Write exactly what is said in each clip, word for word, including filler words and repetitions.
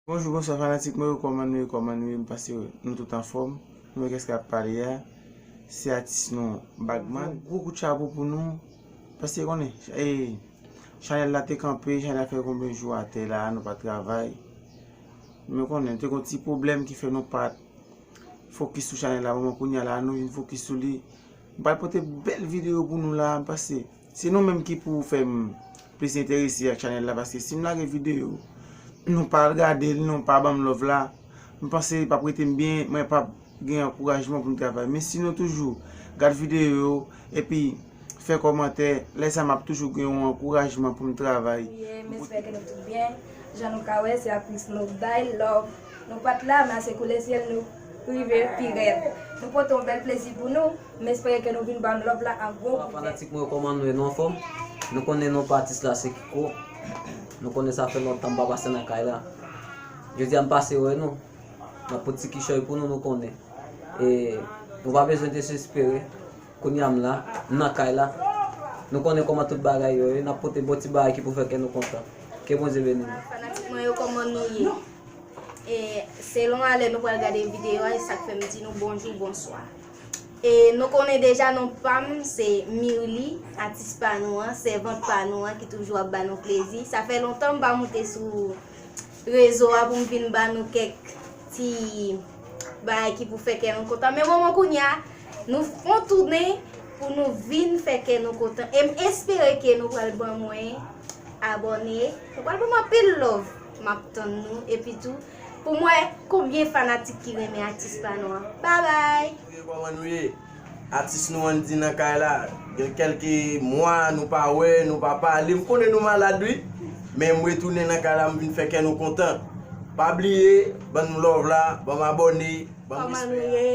Bonjou, bonswa fanatik mwen yo, kòman nou ye, kòman nou ye? M panse nou tout anfòm. Nou wè kiyès k ap pale a, se atis nou, Bagman. Gwo kout chapo pou nou, paske konnen, e, chanèl la te kanpe, chanèl la fè konbyen jou atè la, nou pa t travay. Men konnen, te gon ti pwoblèm ki fè nou pa t fokis sou chanèl la, moman kounye a la, nou vin fokis sou li. M pral pote bèl videyo pou nou la, m panse se nou menm ki pou fè m plis enterese ak chanèl la, paske si m lage videyo, nou pa al gade l, nou pa ban m love la, m panse l p ap rete m byen, mwen p ap gen ankourajman pou m travay. Men si nou toujou gad videyo yo, epi fè kòmantè, lè sa m ap toujou gen yon ankourajman pou m travay. Ye, m espere ke nou tout byen. Jan nou ka wè, se aktris nou k bay love. Nou pa t la, men se koulè syèl nou rive pi rèd. Nou pote yon bèl plezi pou nou. M espere ke nou vin ban love la an gwo kouvè. Fanatik mwen yo, kòman nou ye? Nou anfòm? Nou konnen non pa atis la se Kiko. Nou konnen sa fè lontan m pa pase nan kay la. Jodi a m pase wè nou. M ap pote ti kichòy pou nou, nou konnen. E nou pa bezwen dezespere. Kounye a m la, m nan kay la. Nou konnen kòman tout bagay yo ye, n ap pote bon ti bagay ki pou fè kè nou kontan. Ke Bondye beni nou. Fanatik mwen yo, kòman nou ye? E, selon a lè nou pral gade videyo a, e sa k fè m di nou bonjou, bonswa. E nou konnen deja non pa m se Mirly, atis pa nou an, sèvant pa nou an ki toujou ap ba nou plezi. Sa fè lontan m pa moute sou rezo a pou m vin ba nou kèk ti bagay ki pou fè kè nou kontan. Men moman kounye a, nou fon tounen pou nou vin fè kè nou kontan. E m espere ke nou pral ban mwen abòne. Nou pral ban m anpil love. M ap tann nou. Epi tou, pou m wè konbyen fanatik ki renmen atis pa nou an. Babay! Kòman nou ye? Atis nou Andy nan kay la. Gen kèlke mwa nou pa wè, nou pa pale. M konnen nou malad wi. Men m retounen nan kay la, m vin fè kè nou kontan. Pa bliye, ban m love la, ban m abòne, ban m respè a. Kòman nou ye?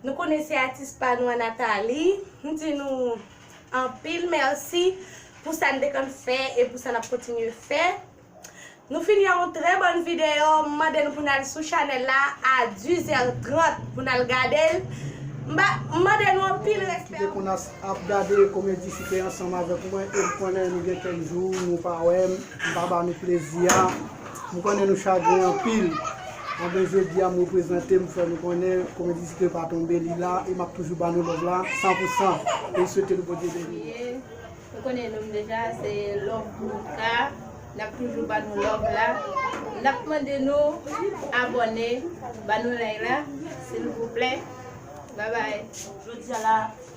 Nou konnen se atis pa nou an Nathalie. M di nou anpil mèsi pou sa n te konn fè e pou sa n ap kontinye fè. Nou fini yon trè bòn videyo. M mande nou pou n al sou chanèl la a dis è trant pou n al gade l. M ba, m mande nou anpil respè. Ki te konn as-, ap gade Komedi Sikre ansanm avèk mwen, e m konnen nou gen kèk jou nou pa wè m, m pa ba nou plezi a. M konnen nou chagren anpil. Anben, jodi a m reprezante, m fè nou konnen Komedi Sikre pa tonbe, li la, e m ap toujou ba nou love la san pou san. E m swete nou Bondye beni nou. Nou konnen non m deja, se Love Luca. N ap toujou ba nou love la. N ap mande nou abòne, ba nou like la, silvouplè. Babay. Jodi a la,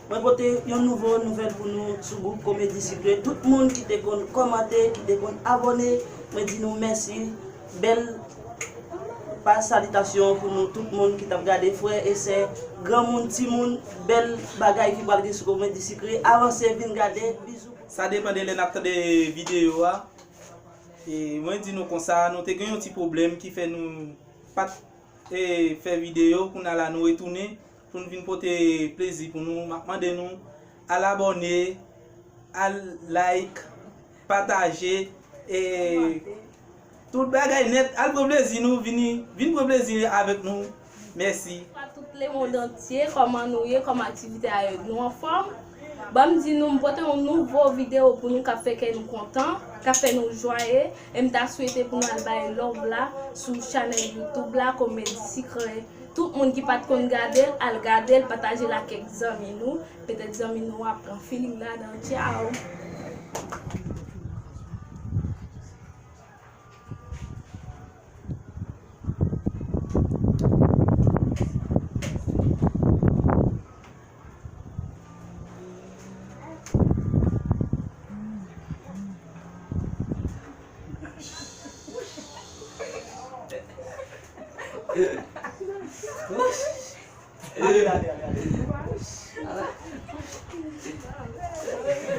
mwen pote yon nouvo nouvèl pou nou sou gwoup Komedi Sikre. Tout moun ki te konn kòmante, ki te konn abòne, mwen di nou mèsi. Bèl pa salitasyon pou nou tout moun ki t ap gade, frè e sè, granmoun, timoun, bèl bagay ki pral gen sou Komedi Sikre. Avanse, vin gade, bizou. Sa depann de lè n ap tande videyo a. E mwen di nou konsa, nou te gen yon ti pwoblèm ki fè nou pa t, e, fè videyo. Kounye a la nou retounen pou n vin pote plezi pou nou. M ap mande nou al abòne, al like, pataje, e tout bagay nèt. Al pran plezi nou, vini, vin pran plezi avèk nou. Mèsi. Bonswa tout lemonn antye, kòman nou ye, kòman aktivite a ye, nou anfòm? Ban m di nou, m pote yon nouvo videyo pou nou k ap fè kè nou kontan, k ap fè nou jwaye, e m ta swete pou nou al bay love la sou chanèl YouTube la, Komedi Sikre. Tout moun ki pa t konn gade l, al gade l, pataje l ak kèk zanmi nou. Petèt zanmi nou a pran feeling ladan. Tchao! Ale, ale, ale, ale. Ala.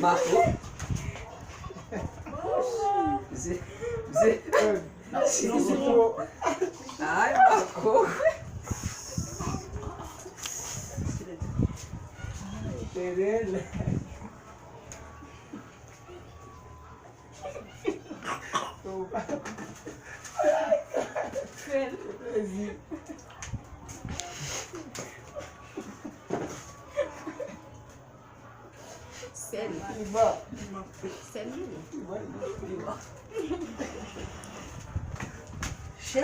Mako. Msye, msye. Ay, Mako. Terele. Sèl. Sèl.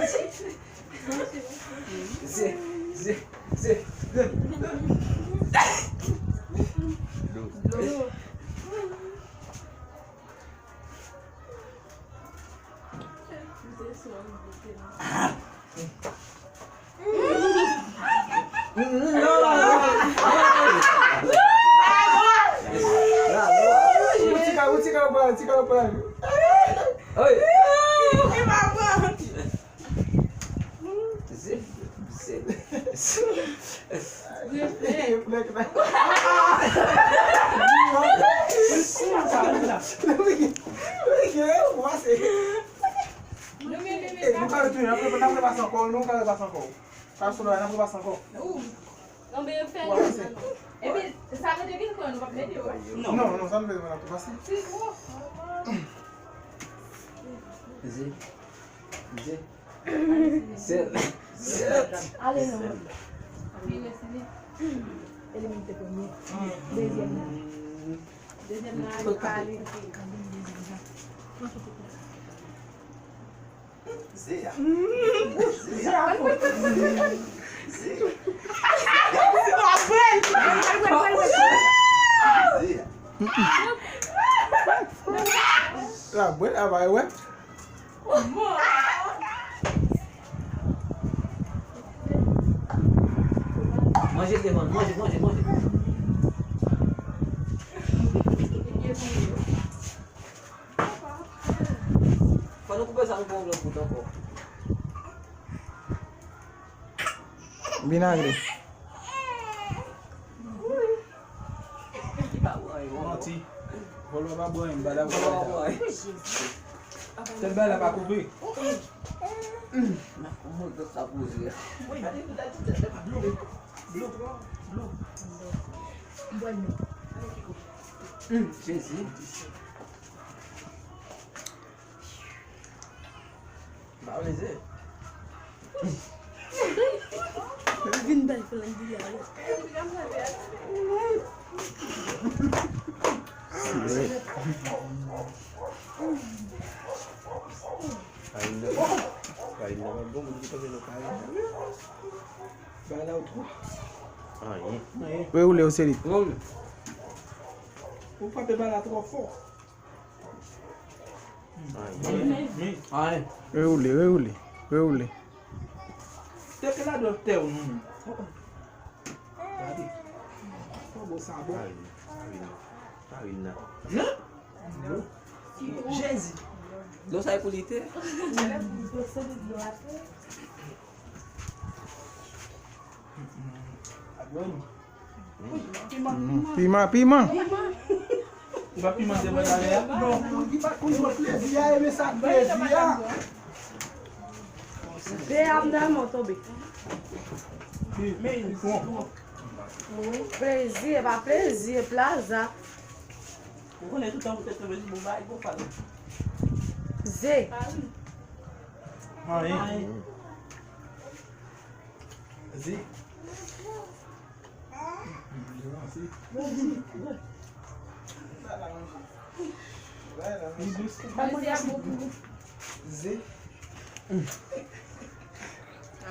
Ze, ze, ze. Dlo. Nou ka retounen, n ap repase ankò, nou ka repase ankò. Ka sou la, n ap repase ankò. Epi, sa mete vin pran, nou p ap mete yo. Non, non, sa nou mete, n ap repase. Ze. Ze. Sèt. Sèt. Ale non. Elimine premye. Dezyèm nan. Dezyèm nan, ale pale. Ze a. Ze a. Ze. Ze a. La bwè la bay wè. Manje devan, manje, manje, manje. Fò nou koupe sa, nou pran yon lòt bout ankò. Vinagre. Manti. Vòlò pa bwè anyen, bagay la. Vòlò pa bwè anyen. Tèt bagay la pa koupe. Nan kòman sa poze a? Dlo, dlo, dlo. Jezi. Ba w leze. Vin bay flank di la. Karina, Karina, pa bon moun ki tonbe nan Karina. Bala ou twò. Anyen. Anyen. Rewoule, Oselit. Rewoule. Ou frape bala twò fò. Anyen. Rewoule, rewoule, rewoule. Teke la dwèt tè w nou menm. Gade. Twò bon sa bon. Karina, Karina. Jezi. Dlo sa e pou li te. Piman, piman. Ou pa piman te mwen talè a? Non, moun ki pa konn jwe plezi a, e men sa k plezi a. De a m nan men w tonbe. Men, plezi, e pa plezi, e plaza. Ou konnen tout tan ou te tonbe sou bon bagay, bon fal. Ze. Anyen. Ze. Ze.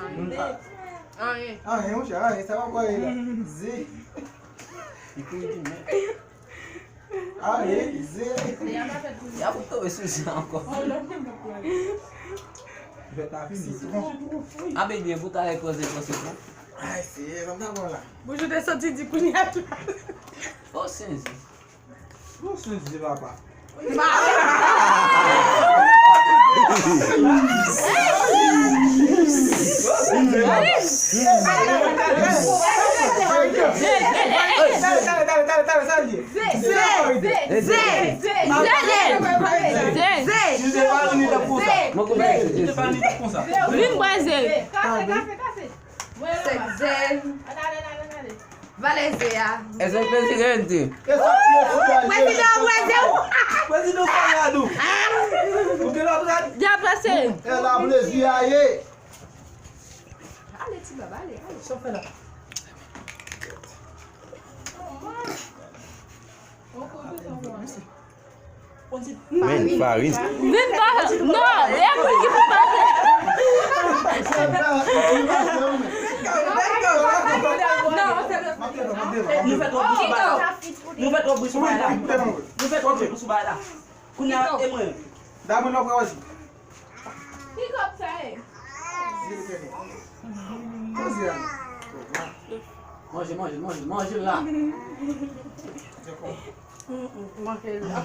Anyen. Anyen, monchè, anyen, sa pa pale la. Ze. Li kouri tou, men. Aye, ze. Y ap tonbe sou sa ankò. Fèt ap sitwon. A, bebe, pou talè koze pou sitwon. Ay, seyè, sa m ta pran la. Bonjou, te soti di kounye a. O, sezi. O, sezi, papa. Vin bwè ze. Sèk ze. Vale ze a. Ese presidente. Prezidan, prezidan. Prezidan Salado. Ou gen lòt rad? Dja pase. E la plezi a ye. Ale, ti bab, ale, ale. Sa w fè la? Men, farin. Vin pa, non, e pou ki pou pase. Nou fè twòp bri sou bagay la. Nou fè twòp bri sou bagay la. Kounye a, e mwen. Damou nan pran osi. Pick up sa e. Manje, manje, manje, manje la. Manje la.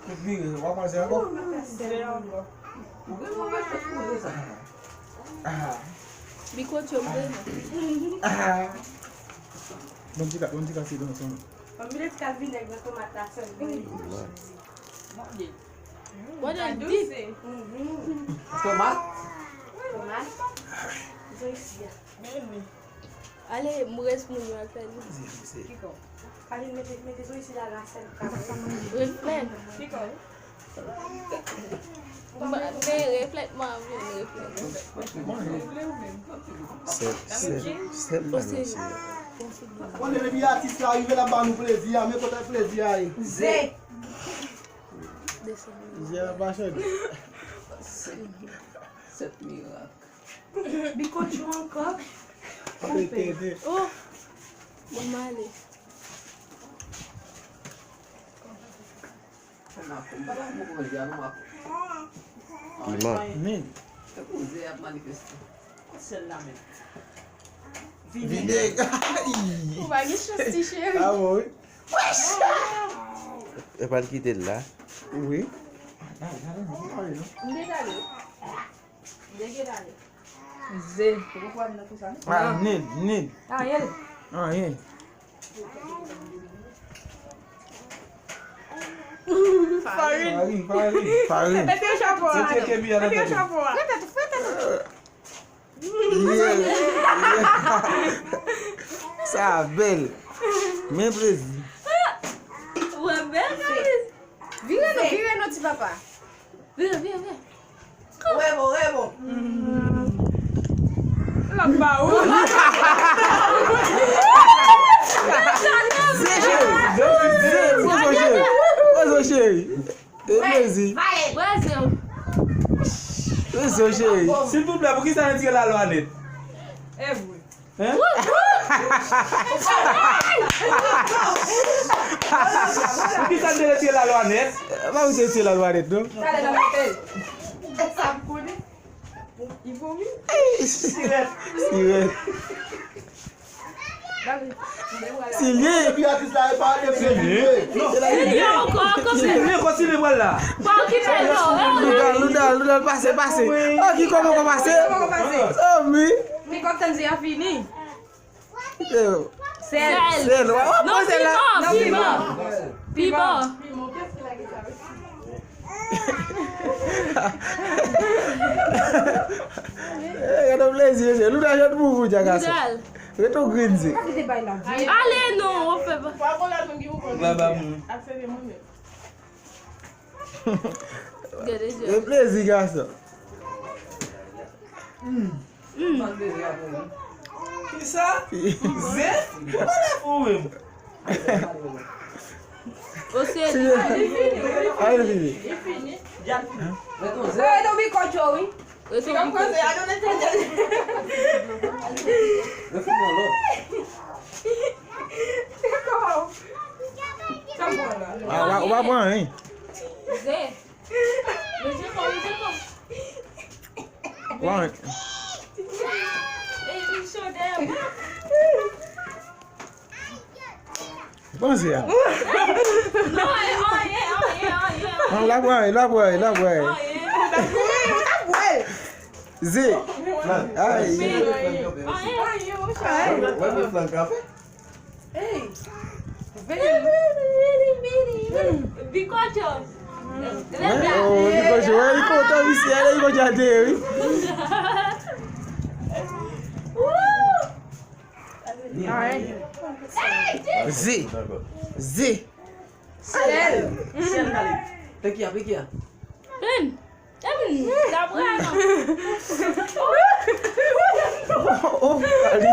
Ou vire, w ap manje ankò? Ou vire, w ap manje sa. Ah. Bikòt yo m vle non. Ah. Bon, ti ka, bon, ti ka, se bon, se bon. Ann mete ti kal vinèg nan tomat la sèlman. Mwen gen di. Tomat? Tomat. Zoysia. Ale, m rès moun yo al fè li. Ale mete, mete zoysia la, la sèl. Reflèt. Mwen, men reflèt, mwen anvi yon reflèt. Sèl, sèl, sèl bagay se. Konnen depi atis la rive, l ap ba nou plezi a, men kote plezi a ye? Ze. Ze a pa chòt. Sèt mirak. Bikòt yo ankò. Koupe. Oh. Bon, m ale. Piman. Men. Vinèg. Ou pa gen chans, ti cheri. Ah bon, wi. Wesh! E pa l kite l la. Wi. M deja ale. M deja ale. Ze. Ah, nil, nil. Anyen. Anyen. Farin. Farin, farin. Farin. Mete chapo a. Mete chapo a. Fè tèt ou, fè tèt ou. Yeah. Sa bèl. Men plezi. Ou wè bèl, Farin? Vire non, vire non, ti papa. Vire, vire, vire. Rebo, rebo. L ap ba ou. Se cheri. Se, se, pozo cheri. Pozo cheri. E plezi. Pozo cheri. Silvouplè, poukisa n retire lalwa nèt? E vre. Hein? Poukisa n te retire lalwa nèt? Pa ou te retire lalwa nèt, non? Talè nan mete. Sa m konnen. Li vomi. Sirèt. Sirèt. Silye. Epi atis la, e pa de Silye. Non. Silye ankò, ankò. Silye, kontinye pral la. Pa okipe l non. Loudal, Loudal, Loudal, pase, pase. Oh, ki kòman kò pase? Kòman kò pase? Oh, mi. Mi kòk tann di a fini. Sèl. Sèl. Sèl. W ap pran sèl la. Non, piman, piman. Piman. Eh, gade yon plezi, mesye. Loudal jwenn pou ou, dja gason. Loudal. Ret ou grenn ze. Ale non, ou fè pa. Ba, ba, moun. Gade je. E plezi, gason. Kisa? Ze? Ou pa la pou ou menm. O se li. Silye. A, li fini. Li fini. Yo, yo, mi kòt yo, wi. Yo, yo, mi kòt yo. Yo, fini, lò. Sa bon la. Ah, ou pa, ou pa pran anyen. Ze. Mezye kò, mezye kò. Pran. Ey, li cho dèyè. Panse a. Non, e, anyen, anyen, anyen, anyen. Non, l ap pran, l ap pran, l ap pran. Anyen. Ou t ap bwè l, ou t ap bwè l. Ze. Ay. Anyen. Anyen, anyen, mon chè. Wè, mwen flank kafe. Ey! Vini! Bikòcho! Wè, oh, Bikòcho, wè, li kontan, misye, ale, Bikòcho a te, wi. Ze. Ze. Sèl. Sèl, ale. Peki a, peki a. Vin. Epi, la pran non. Oh, oh, oh, ali.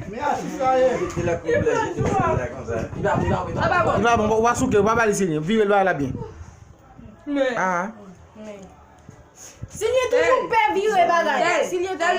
Men atis la ye. Mete la koulè, jete sou la konsa. Li pa bon, li pa bon, li pa bon. Li pa bon, w a souke, w pa ba li serye. Vire l ba la byen. Men. Ah. Men. Silye toujou pè vire bagay. Silye toujou pè.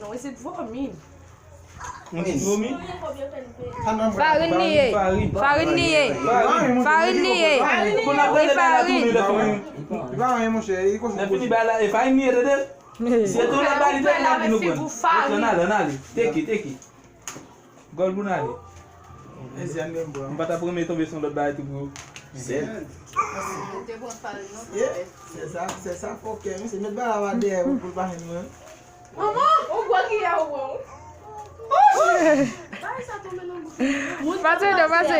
non, is it vomi? Yon ti vomi? Farin li ye. Farin li ye. Farin li ye. Li farin. Lè fini ba la, e farin li ye, tande? Si se tou lòt bagay li te la, di nou pran. Ann ale, ann ale. Teke, teke. Gòl pou n ale. M pa t ap renmen tonbe sou lòt bagay tou gwo. Sèl. Se sa, se sa fòkè, mesye. Met ba la dèyè pou l pa jwenn mwen. Manman, ou gwo kiyè ou bon. Pase do, pase.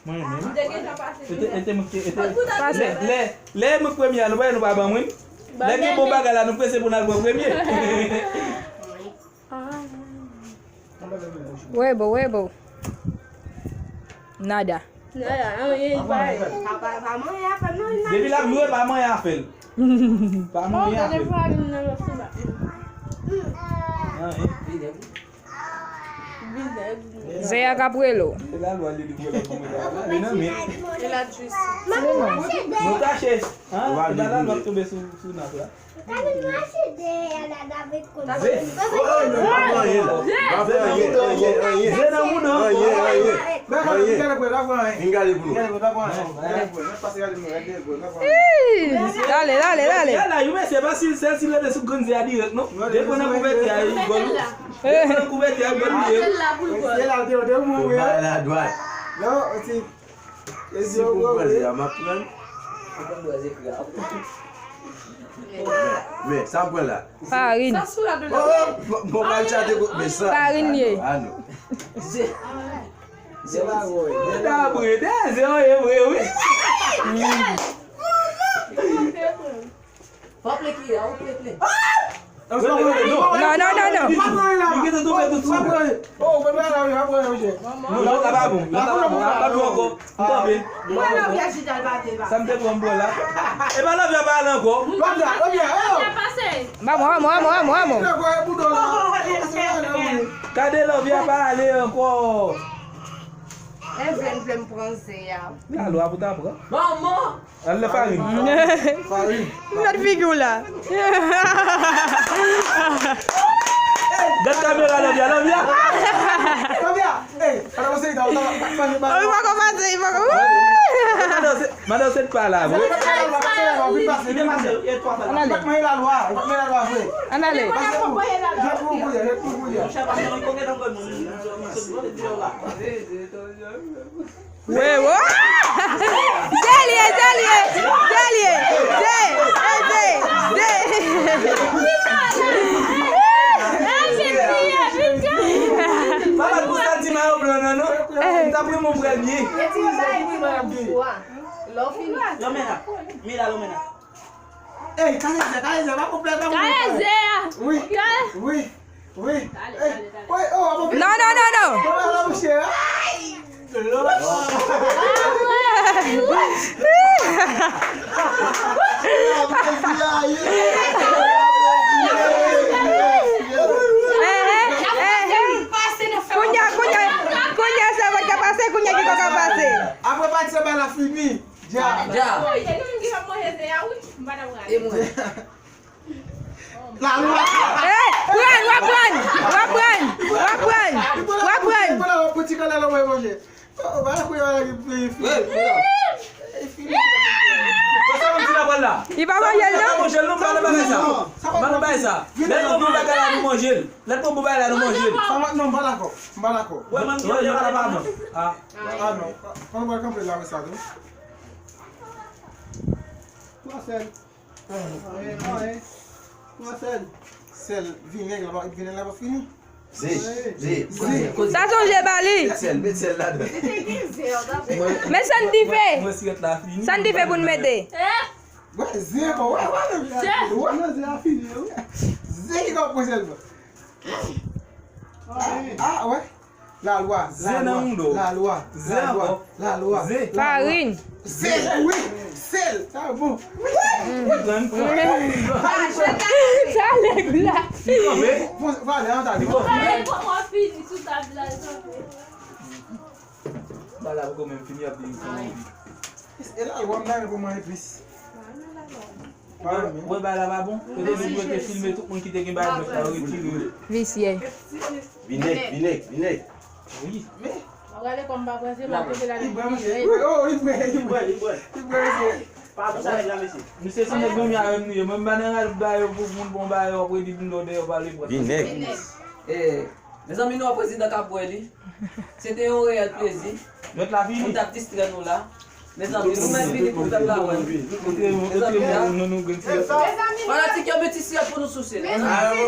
Mwen menm. Ete, ete, ete. Pase. Lè, lè mwen premye a, nou pa, nou pa ban mwen. Lè gen bon bagay la, nou prese pou n al pran premye. Webo, webo. Nada. Nada, anyen li pa ye. Pa, pa, pa manyen afè l non, li Depi l ap jwe, pa manyen afè l. Pa manyen afè l. Anyen. Zè a k ap rele w. Se la lwa li di pou l ap mwen la. Li nan men. E la jis. Nou kache. Hein? Se la lwa ap tonbe sou, sou nap la. Ou ka vin mache dèyè a la dave konn. Zè. Zè nan mouda. Vin gade pou nou. Dale, dale, dale. Yala, yon mesye pa si sèl si leve sou grenn zè a dirèk non. Depi nan kouvèti a, li gòl. Depi nan kouvèti a, gòl li ye. Mesye la te te mou wi. Bay la dwat. Non, ti. Si pou bwè a, m ap pran. Men, sa m pran la. Farin. Oh, oh, bon, bon, pa l chate kot, men sa. Farin ye. Ah non. Se pa vre. Mwen ta ap rete, se yon ye vre wi. Pa ple ki a, ou ple ple. Non, non, non, non, non. Li gentan tonbe tout sou. Oh, mwen pa la, mwen pa la, mwen. Non, non, sa pa bon. Sa pa bon. Pa dou ankò. M kanpe. Mwen la vya jidal bate ba. Sa m te pran m bwè la. E pa lòvya pa ale ankò. Lòvya, lòvya, oh. Vamos, vamos, vamos, vamos, vamos. Lòvya, e bouton la. Gade lòvya pa ale ankò. Envè m vle m pran zè a. Gade lwa pou ta pran. Manman! Al nan farin. Farin. Gad figi w la. Gad kamera lòvya, lòvya. Lòvya, hey, pa ta panse li ta, ta, ta, ta, Li pa kòmanse, li pa kòmanse. Madan se, madan se pa la vre. Ann ale. Ann ale. Wi, wi. Ze l ye, ze l ye, ze l ye, ze, e, ze, ze. Pa bat pou sa ti mayo blan nan, non. M t ap renmen w premye. Lòmèna, Mila Lòmèna. Ey, kale ze, kale ze, pa konplè, pa konplè. Kale ze a. Wi, wi, wi. Ey, wi, oh, ap Non, non, non, non. Konplè la, monchè. Ay! Lòt. Eh, eh, eh, eh. Kounye a, kounye a, kounye a, se vòt ka pase, kounye a ki kò ka pase. Apre pati sa, ba la fini. Dja. Dja. E mwen. La lwa. Eh, pran, w ap pran, w ap pran, w ap pran, w ap pran. Li pa la pou ti kanal anvoye manje. Oh, ba la kouye, ba la ki fini. Wi, wi. Li pa manje l non. Li pa manje l non, m pa nan bagay sa. M pa nan bagay sa. Lè l pran bon bagay la, nou manje l. Lè l pran bon bagay la, nou manje l. Sa va, non, m pa dakò. M pa dakò. Wè, mwen, mwen, mwen, mwen, mwen. Ah. Ah, non. Kòman w pral kanpe la, wè sa tou? Twa sèl. Anyen, anyen. Twa sèl. Sèl, vinèg la, pa- vinèg la pa fini. Ze, ze, ze. Sa se yon je ba li. Met sèl, met sèl ladan. Men sann dife. Mwen, mwen, sirèt la fini. Sann dife pou n mete. Wè, ze ankò, wè, wè, menm. Wè. Ze a fini, wi. Ze ki ka pran sèlman. Ah, ah, wè. Lalwa, lalwa, lalwa, lalwa, lalwa. Farin. Sèl, wi, sèl. Sa bon. Sa nèg la. Bon, vale, an ta di. Ba la poko menm fini, ap di li fini. E lalwa, m ta renmen pou manje plis. Wè, wè, bagay la pa bon. Kote li dwe te filme tout moun ki te gen bagay blanch la, yo retire yo. Visye. Vinèg, vinèg, vinèg. Wi. Mwen prale kòm pa prese, mwen prese la. Li bwè, monchè. Wi, oh, li bwè, li bwè, li bwè. Li bwè, mesye. Pa pou sa, mesye. Misye se nèg granmè avè m nou ye. Mwen, m pa nan rad ba yo pou moun bon ba yo, apre li vin lòdè yo pale bwè. Vinèg. Eh, mezanmi, nou wè prezidan k ap bwè li. Se te yon reyèl plezi. Lòt la vini. Pou n t ap distrè nou la. Mezanmi, nou menm vini pou pèp la wè. Mezanmi, fanatik yo, mete sirèt pou nou souse. Mezanmi.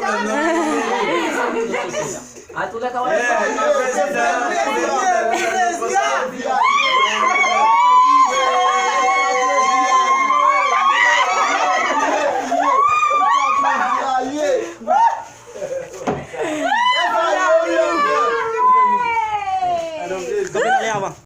An tou lè ka wè. Kanpe ale avan.